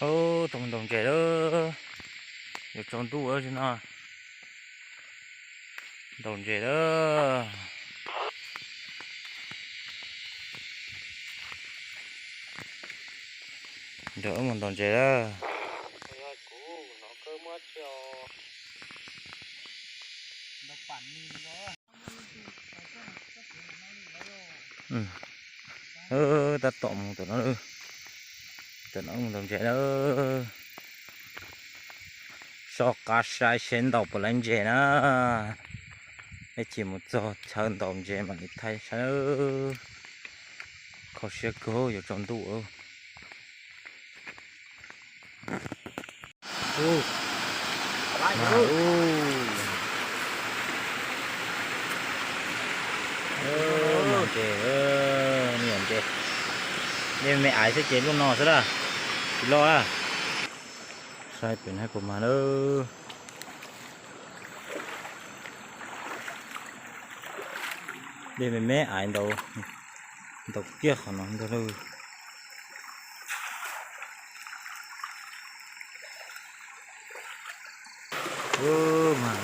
Ub, tau mus ntaus ntses lawm. Yuav tsaus ntuj lawm no. Ntaus ntses lawm. Nrog wb mus ntaus ntses lawm. Tab tom mus tom no, tom no mus ntaus ntses na. Soj qab saib seb ntaus puas laib ntses na. Ib chim mus txog chaw ntaus ntses mam li thaij saib. Kho siab kawg yuav tsaus ntuj. Ntses, me nyuam ntses, dej me me aiv xwb ces lub no xwb lawm, tsis loj lawm. Saib pem no puas mag lawm. Dej me me aiv ntau, ntau kiag qhov no ntag lauj. Mag.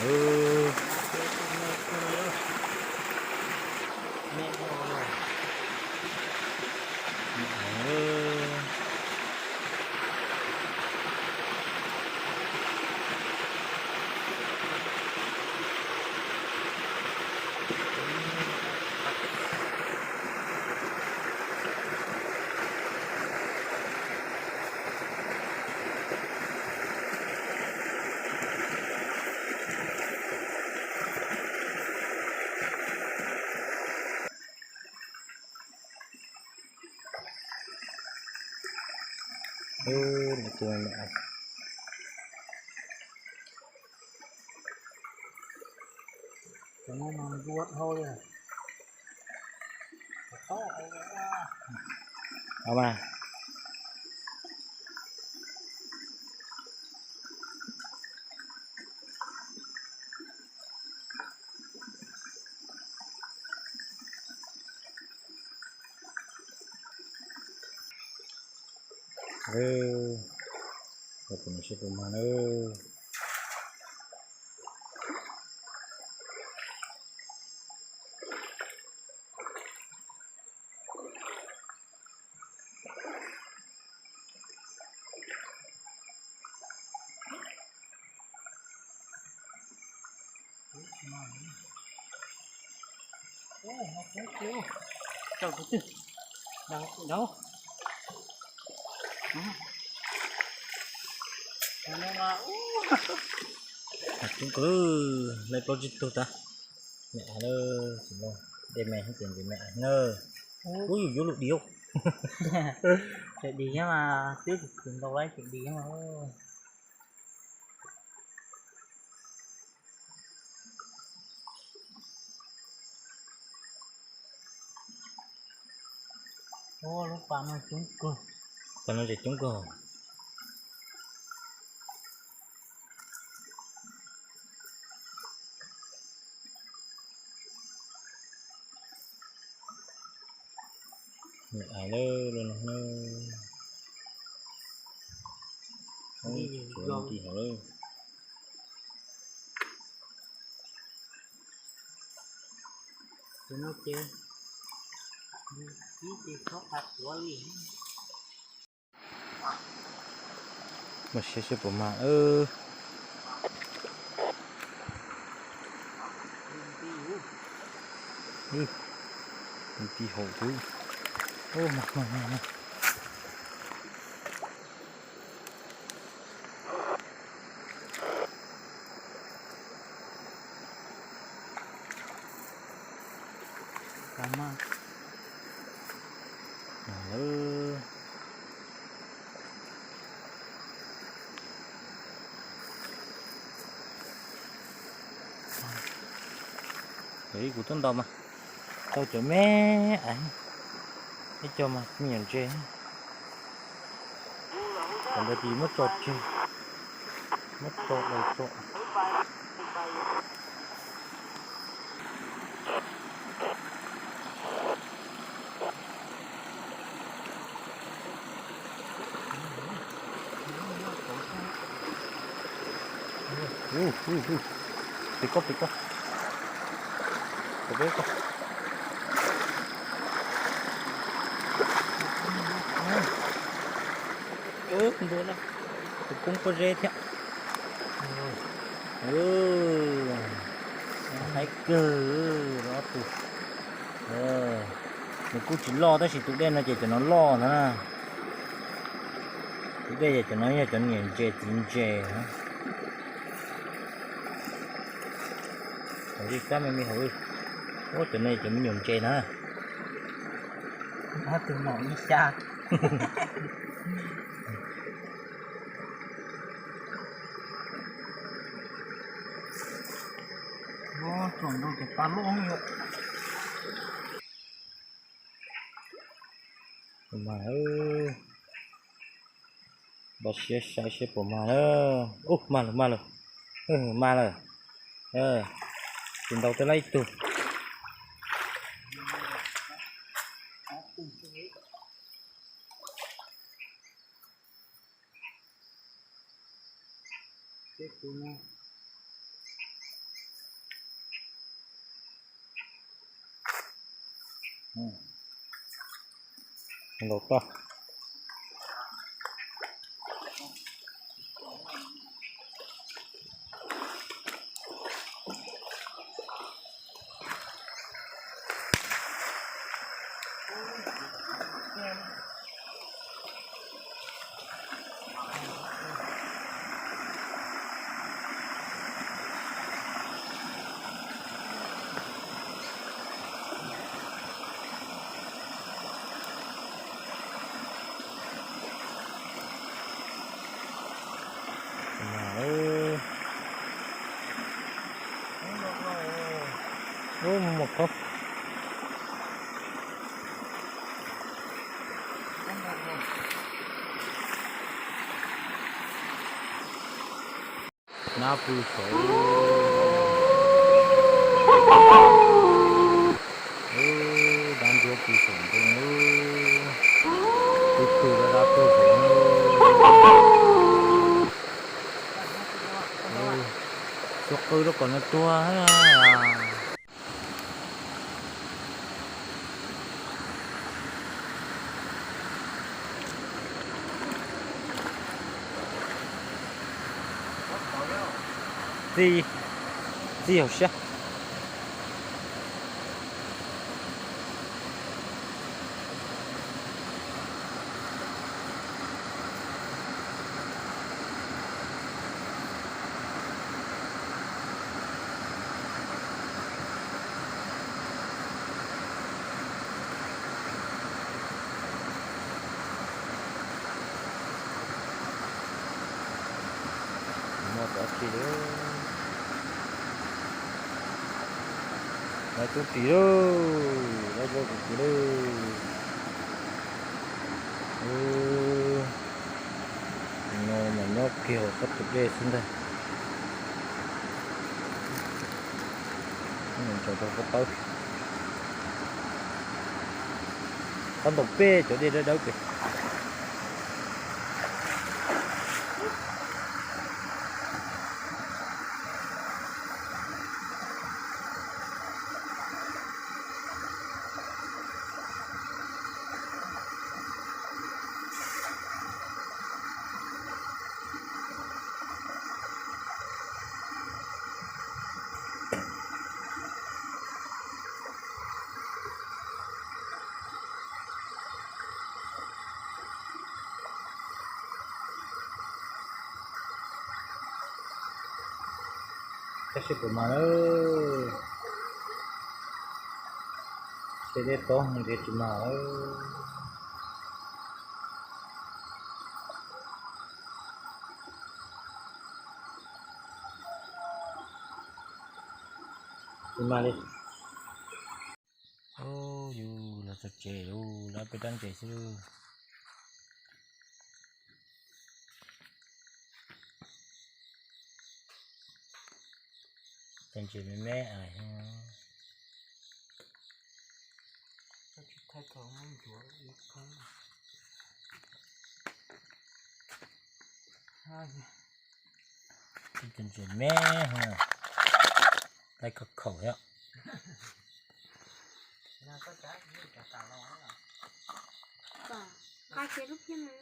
Tus no seb puas mag na. Coob kawg, lawv plaub tsib tug tag. Me aiv lawm, dej me heev ces ntses me aiv na. Ub, yuav luj diam. Tseem dim thiab mas, twb khwv ntaus lawm tseem dim thiab mas. Ub, lub pas no coob kawg. Pas no ces coob kawg. Aiv lawm, lub no na. Ub, tshuav nti hauv lawm. Mas saib seb puas mag. Nti hauv xwb. Mag, mag, mag, mag. Ib kuv twb ntaus mas tau cov me aiv, ib co mas me nyuam ntses. Cov ntawd ces muab tso tseg, muab tso daus tso. Ub, ub, ub. Pem koj, pem koj. Pem koj. Ub, ntua na. Tus poob pob zeb thiab. Haib kawg, ob tug. Nws kuj tsis loj tab sis tus dej no ces cov no loj ntag na. Tus dej ces cov no yog cov niam ntses txiv ntses na. Hauv li kab me me hauv li. Ub, cov no cov me nyuam ntses na. Ob tug maum ib xya. Tsoom nrau ces pa loj yom. Mas, npaj siab saib seb puas mag na. Ub, mag lawm, mag lawm. Mag lawm. Tsis ntaus twb lab ib tug. Ntaus toj. Ub, mus mus khaub. Nab pw saud. Dab ntsuab pw saum ntoo. Pw twg los dab pw saud. Tsuas qw rau kom nws tuag. Txij, txij hauv siab. Muaj cov tsis lawm. Lawv tub ris lauj, lawv tub ris lauj. No mas nyob kiag hauv qab tus dej xwb ntag. Ntsaws rau qab tawb, qab ntaus peb cov dej dawb dawb pem. Tab sis puas mag lawm, ces dej tob nws tsis mag lawm. Tsis mag li. Yus los txog tsev lauj, lawv peb rab ntses xwb lauj. Cov ntses me me. Ntses me, lais khaum khaum thiab. Nqa kiag lub phiab no.